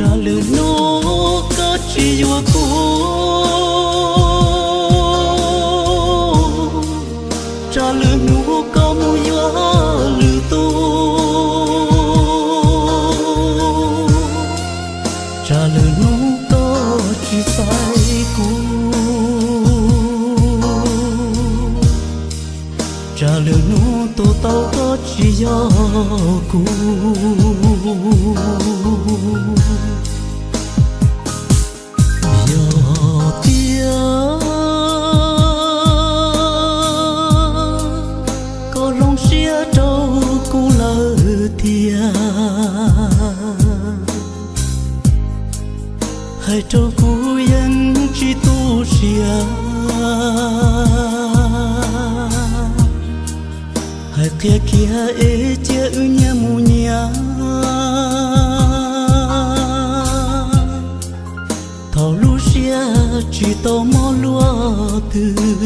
Tsam lwm hnub koj tsis yuav kuv, tsam lwm hnub koj mus yuav lwm tus, tsam lwm hnub koj tsis xaiv kuv, tsam lwm hnub tus tau koj tsis yog kuv. Yog tias koj zoo siab rau kuv lawm tiag, hais rau kuv yeej tsis tu siab, hais qhia kiag es cia wb nyias mus nyias. Thaum lub siab tsis tau mob luaj twg,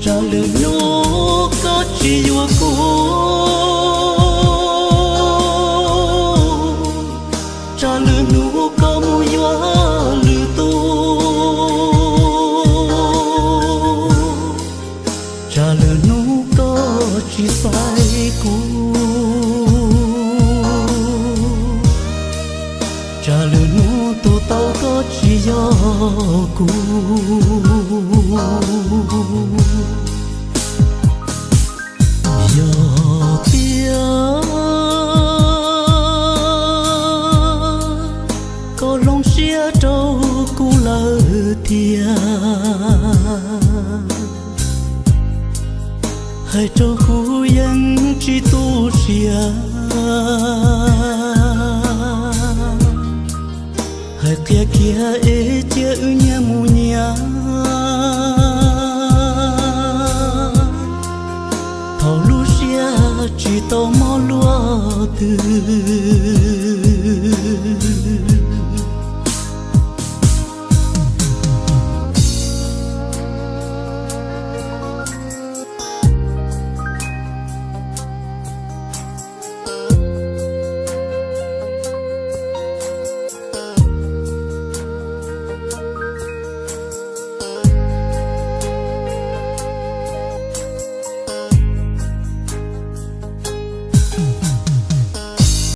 tsam lwm hnub koj tsis yuav kuv, tsam lwm hnub koj mus yuav lwm tus, tsam lwm hnub koj tsis xaiv kuv, tsam lwm hnub tus tau koj tsis yog kuv. Yog tias koj zoo siab rau kuv lawm tiag, hais rau kuv yeej tsis tu siab, hais qhia kiag es cia wb nyias mus nyias. Thaum lub siab tsis tau mob luaj twg,